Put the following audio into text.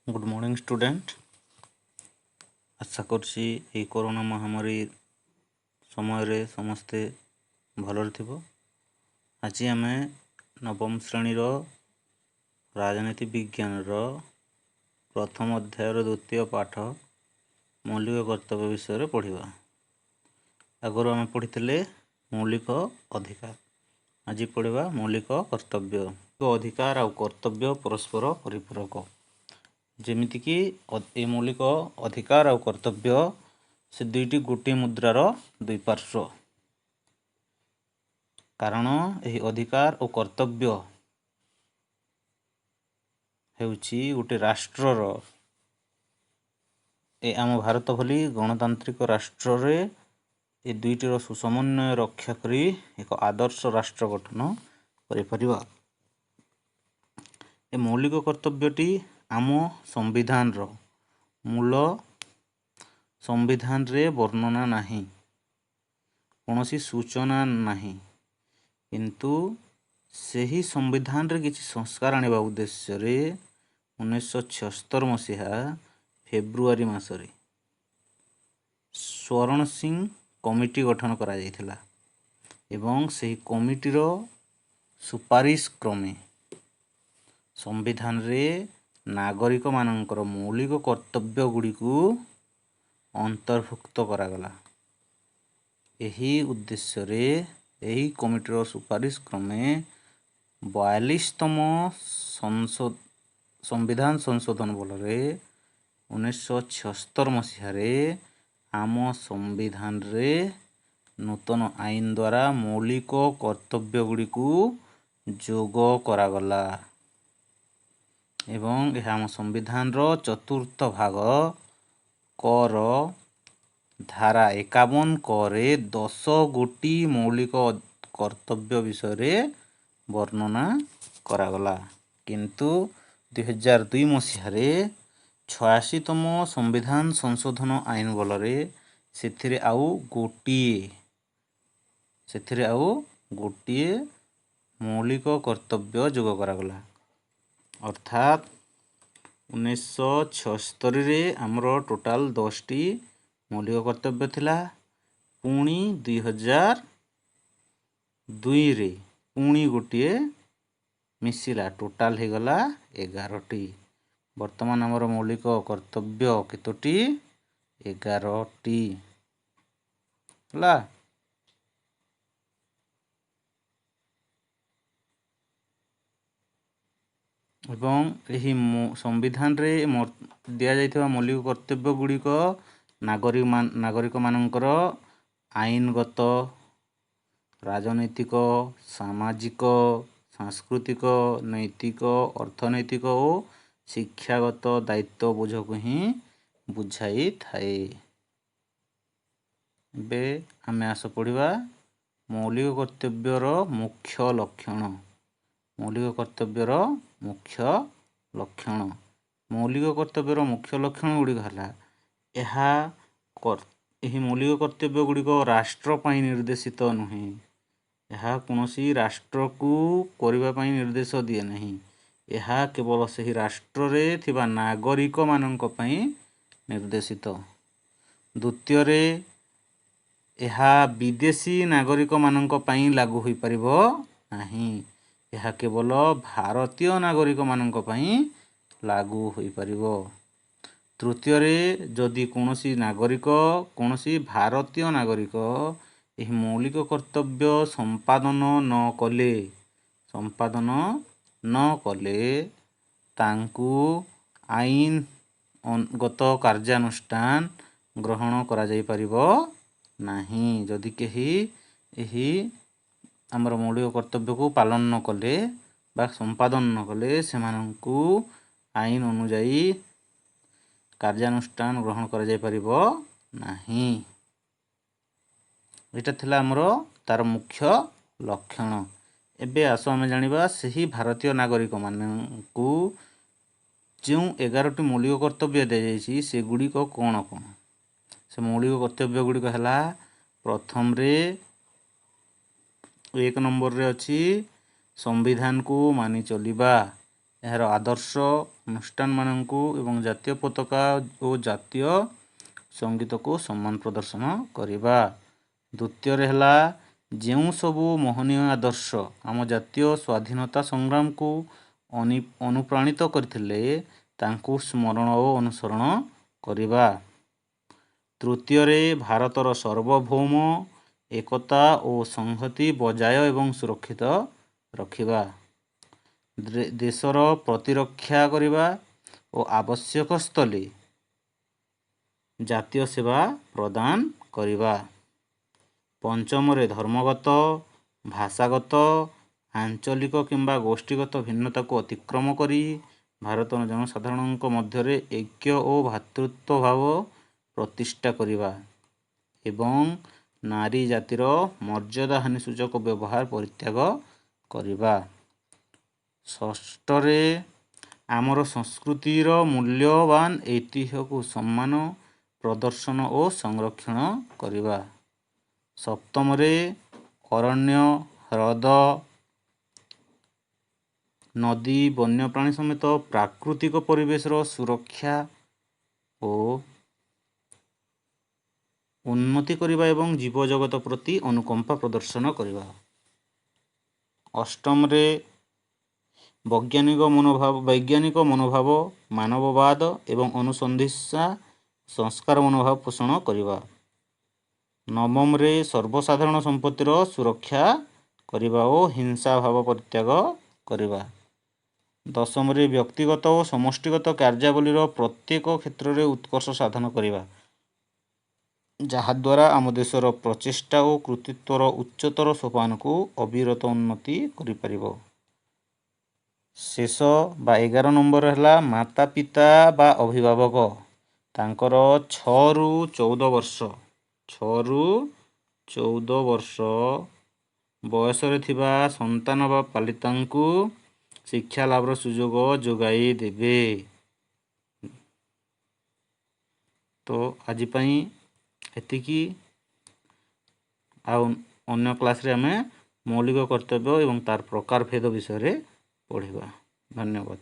Good morning student. ଆଶା କରୁଛି ଏଇ corona ମହାମାରୀ ସମୟରେ ସମସ୍ତେ ଭଲରେ ଥିବ। ଆଜି ଆମେ ନବମ ଶ୍ରେଣୀର ରାଜନୀତି ବିଜ୍ଞାନର ପ୍ରଥମ ଅଧ୍ୟାୟର ଦ୍ୱିତୀୟ ପାଠ ମୌଳିକ କର୍ତ୍ତବ୍ୟ ବିଷୟରେ ପଢ଼ିବା। ଆଗରୁ ଆମେ ପଢ଼ିଥିଲେ ମୌଳିକ ଅଧିକାର, ଆଜି ପଢ଼ିବା ମୌଳିକ କର୍ତ୍ତବ୍ୟ। ଅଧିକାର ଆଉ କର୍ତ୍ତବ୍ୟ ପରସ୍ପର ପରିପୂରକ। ଯେମିତିକି ଏ ମୌଳିକ ଅଧିକାର ଆଉ କର୍ତ୍ତବ୍ୟ ସେ ଦୁଇଟି ଗୋଟିଏ ମୁଦ୍ରାର ଦୁଇ ପାର୍ଶ୍ୱ। କାରଣ ଏହି ଅଧିକାର ଓ କର୍ତ୍ତବ୍ୟ ହେଉଛି ଗୋଟେ ରାଷ୍ଟ୍ରର, ଏ ଆମ ଭାରତ ଭଳି ଗଣତାନ୍ତ୍ରିକ ରାଷ୍ଟ୍ରରେ ଏ ଦୁଇଟିର ସୁସମନ୍ୱୟ ରକ୍ଷା କରି ଏକ ଆଦର୍ଶ ରାଷ୍ଟ୍ର ଗଠନ କରିପାରିବା। ଏ ମୌଳିକ କର୍ତ୍ତବ୍ୟଟି ଆମ ସମ୍ବିଧାନର ମୂଳ ସମ୍ବିଧାନରେ ବର୍ଣ୍ଣନା ନାହିଁ, କୌଣସି ସୂଚନା ନାହିଁ। କିନ୍ତୁ ସେହି ସମ୍ବିଧାନରେ କିଛି ସଂସ୍କାର ଆଣିବା ଉଦ୍ଦେଶ୍ୟରେ 1976 ମସିହା ଫେବୃଆରୀ ମାସରେ ସ୍ୱରଣ ସିଂ କମିଟି ଗଠନ କରାଯାଇଥିଲା ଏବଂ ସେହି କମିଟିର ସୁପାରିଶ କ୍ରମେ ସମ୍ବିଧାନରେ ନାଗରିକମାନଙ୍କର ମୌଳିକ କର୍ତ୍ତବ୍ୟ ଗୁଡ଼ିକୁ ଅନ୍ତର୍ଭୁକ୍ତ କରାଗଲା। ଏହି ଉଦ୍ଦେଶ୍ୟରେ ଏହି କମିଟିର ସୁପାରିଶ କ୍ରମେ 42ତମ ସମ୍ବିଧାନ ସଂଶୋଧନ ବଳରେ 1976 ମସିହାରେ ଆମ ସମ୍ବିଧାନରେ ନୂତନ ଆଇନ ଦ୍ୱାରା ମୌଳିକ କର୍ତ୍ତବ୍ୟ ଗୁଡ଼ିକୁ ଯୋଗ କରାଗଲା ଏବଂ ଏହା ଆମ ସମ୍ବିଧାନର ଚତୁର୍ଥ ଭାଗ କର ଧାରା 51 କରେ 10 ଗୋଟି ମୌଳିକ କର୍ତ୍ତବ୍ୟ ବିଷୟରେ ବର୍ଣ୍ଣନା କରାଗଲା। କିନ୍ତୁ 2002 ମସିହାରେ 86ତମ ସମ୍ବିଧାନ ସଂଶୋଧନ ଆଇନ ବଳରେ ସେଥିରେ ଆଉ ଗୋଟିଏ ମୌଳିକ କର୍ତ୍ତବ୍ୟ ଯୋଗ କରାଗଲା। ଅର୍ଥାତ୍ 1976ରେ ଆମର ଟୋଟାଲ 10ଟି ମୌଳିକ କର୍ତ୍ତବ୍ୟ ଥିଲା। ପୁଣି 2002ରେ ପୁଣି ଗୋଟିଏ ମିଶିଲା, ଟୋଟାଲ ହେଇଗଲା 11ଟି। ବର୍ତ୍ତମାନ ଆମର ମୌଳିକ କର୍ତ୍ତବ୍ୟ କେତୋଟି? 11ଟି ହେଲା। ଏବଂ ଏହି ସମ୍ବିଧାନରେ ଦିଆଯାଇଥିବା ମୌଳିକ କର୍ତ୍ତବ୍ୟ ଗୁଡ଼ିକ ନାଗରିକମାନଙ୍କର ଆଇନଗତ, ରାଜନୈତିକ, ସାମାଜିକ, ସାଂସ୍କୃତିକ, ନୈତିକ, ଅର୍ଥନୈତିକ ଓ ଶିକ୍ଷାଗତ ଦାୟିତ୍ୱ ବୋଝକୁ ହିଁ ବୁଝାଇଥାଏ। ଏବେ ଆମେ ଆସ ପଢ଼ିବା ମୌଳିକ କର୍ତ୍ତବ୍ୟର ମୁଖ୍ୟ ଲକ୍ଷଣ। ମୌଳିକ କର୍ତ୍ତବ୍ୟର ମୁଖ୍ୟ ଲକ୍ଷଣ। ମୌଳିକ କର୍ତ୍ତବ୍ୟର ମୁଖ୍ୟ ଲକ୍ଷଣ ଗୁଡ଼ିକ ହେଲା ଏହି ମୌଳିକ କର୍ତ୍ତବ୍ୟ ଗୁଡ଼ିକ ରାଷ୍ଟ୍ର ପାଇଁ ନିର୍ଦ୍ଦେଶିତ ନୁହେଁ। ଏହା କୌଣସି ରାଷ୍ଟ୍ରକୁ କରିବା ପାଇଁ ନିର୍ଦ୍ଦେଶ ଦିଏ ନାହିଁ। ଏହା କେବଳ ସେହି ରାଷ୍ଟ୍ରରେ ଥିବା ନାଗରିକମାନଙ୍କ ପାଇଁ ନିର୍ଦ୍ଦେଶିତ। ଦ୍ୱିତୀୟରେ, ଏହା ବିଦେଶୀ ନାଗରିକମାନଙ୍କ ପାଇଁ ଲାଗୁ ହୋଇପାରିବ ନାହିଁ। ଏହା କେବଳ ଭାରତୀୟ ନାଗରିକମାନଙ୍କ ପାଇଁ ଲାଗୁ ହୋଇପାରିବ। ତୃତୀୟରେ, ଯଦି କୌଣସି ଭାରତୀୟ ନାଗରିକ ଏହି ମୌଳିକ କର୍ତ୍ତବ୍ୟ ସମ୍ପାଦନ ନ କଲେ ତାଙ୍କୁ ଆଇନଗତ କାର୍ଯ୍ୟାନୁଷ୍ଠାନ ଗ୍ରହଣ କରାଯାଇପାରିବ ନାହିଁ। ଯଦି କେହି ଏହି ଆମର ମୌଳିକ କର୍ତ୍ତବ୍ୟକୁ ପାଳନ ନ କଲେ ବା ସମ୍ପାଦନ ନ କଲେ ସେମାନଙ୍କୁ ଆଇନ ଅନୁଯାୟୀ କାର୍ଯ୍ୟାନୁଷ୍ଠାନ ଗ୍ରହଣ କରାଯାଇପାରିବ ନାହିଁ। ଏଇଟା ଥିଲା ଆମର ତାର ମୁଖ୍ୟ ଲକ୍ଷଣ। ଏବେ ଆସ ଆମେ ଜାଣିବା ସେହି ଭାରତୀୟ ନାଗରିକମାନଙ୍କୁ ଯେଉଁ 11ଟି ମୌଳିକ କର୍ତ୍ତବ୍ୟ ଦିଆଯାଇଛି ସେଗୁଡ଼ିକ କ'ଣ କ'ଣ। ସେ ମୌଳିକ କର୍ତ୍ତବ୍ୟ ଗୁଡ଼ିକ ହେଲା, ପ୍ରଥମରେ 1 ନମ୍ବରରେ ଅଛି ସମ୍ବିଧାନକୁ ମାନି ଚଲିବା ଏହାର ଆଦର୍ଶ ଅନୁଷ୍ଠାନମାନଙ୍କୁ ଏବଂ ଜାତୀୟ ପତାକା ଓ ଜାତୀୟ ସଙ୍ଗୀତକୁ ସମ୍ମାନ ପ୍ରଦର୍ଶନ କରିବା। ଦ୍ୱିତୀୟରେ ହେଲା, ଯେଉଁ ସବୁ ମହନୀୟ ଆଦର୍ଶ ଆମ ଜାତୀୟ ସ୍ୱାଧୀନତା ସଂଗ୍ରାମକୁ ଅନୁପ୍ରାଣିତ କରିଥିଲେ, ତାଙ୍କୁ ସ୍ମରଣ ଓ ଅନୁସରଣ କରିବା। ତୃତୀୟରେ, ଭାରତର ସାର୍ବଭୌମ ଏକତା ଓ ସଂହତି ବଜାୟ ଏବଂ ସୁରକ୍ଷିତ ରଖିବା, ଦେଶର ପ୍ରତିରକ୍ଷା କରିବା ଓ ଆବଶ୍ୟକ ସ୍ଥଳେ ଜାତୀୟ ସେବା ପ୍ରଦାନ କରିବା। ପଞ୍ଚମରେ, ଧର୍ମଗତ, ଭାଷାଗତ, ଆଞ୍ଚଳିକ କିମ୍ବା ଗୋଷ୍ଠୀଗତ ଭିନ୍ନତାକୁ ଅତିକ୍ରମ କରି ଭାରତର ଜନସାଧାରଣଙ୍କ ମଧ୍ୟରେ ଐକ୍ୟ ଓ ଭ୍ରାତୃତ୍ୱ ଭାବ ପ୍ରତିଷ୍ଠା କରିବା ଏବଂ ନାରୀ ଜାତିର ମର୍ଯ୍ୟାଦା ହାନି ସୂଚକ ବ୍ୟବହାର ପରିତ୍ୟାଗ କରିବା। ଷଷ୍ଠରେ, ଆମର ସଂସ୍କୃତିର ମୂଲ୍ୟବାନ ଐତିହ୍ୟକୁ ସମ୍ମାନ ପ୍ରଦର୍ଶନ ଓ ସଂରକ୍ଷଣ କରିବା। ସପ୍ତମରେ, ଅରଣ୍ୟ, ହ୍ରଦ, ନଦୀ, ବନ୍ୟପ୍ରାଣୀ ସମେତ ପ୍ରାକୃତିକ ପରିବେଶର ସୁରକ୍ଷା ଓ ଉନ୍ନତି କରିବା ଏବଂ ଜୀବଜଗତ ପ୍ରତି ଅନୁକମ୍ପା ପ୍ରଦର୍ଶନ କରିବା। ଅଷ୍ଟମରେ, ବୈଜ୍ଞାନିକ ମନୋଭାବ, ମାନବବାଦ ଏବଂ ଅନୁସନ୍ଧିତ୍ସା ସଂସ୍କାର ମନୋଭାବ ପୋଷଣ କରିବା। ନବମରେ, ସର୍ବସାଧାରଣ ସମ୍ପତ୍ତିର ସୁରକ୍ଷା କରିବା ଓ ହିଂସା ଭାବ ପରିତ୍ୟାଗ କରିବା। ଦଶମରେ, ବ୍ୟକ୍ତିଗତ ଓ ସମଷ୍ଟିଗତ କାର୍ଯ୍ୟାବଳୀର ପ୍ରତ୍ୟେକ କ୍ଷେତ୍ରରେ ଉତ୍କର୍ଷ ସାଧନ କରିବା, ଯାହାଦ୍ୱାରା ଆମ ଦେଶର ପ୍ରଚେଷ୍ଟା ଓ କୃତିତ୍ୱର ଉଚ୍ଚତର ସୋପାନକୁ ଅବିରତ ଉନ୍ନତି କରିପାରିବ। ଶେଷ ବା 11 ନମ୍ବର ହେଲା, ମାତା ପିତା ବା ଅଭିଭାବକ ତାଙ୍କର 6ରୁ 14 ବର୍ଷ, 6ରୁ 14 ବର୍ଷ ବୟସରେ ଥିବା ସନ୍ତାନ ବା ପାଳିତାଙ୍କୁ ଶିକ୍ଷା ଲାଭର ସୁଯୋଗ ଯୋଗାଇ ଦେବେ। ତ ଆଜି ପାଇଁ ଏତିକି। ଆଉ ଅନ୍ୟ କ୍ଲାସ୍ରେ ଆମେ ମୌଳିକ କର୍ତ୍ତବ୍ୟ ଏବଂ ତାର ପ୍ରକାର ଭେଦ ବିଷୟରେ ପଢ଼ିବା। ଧନ୍ୟବାଦ।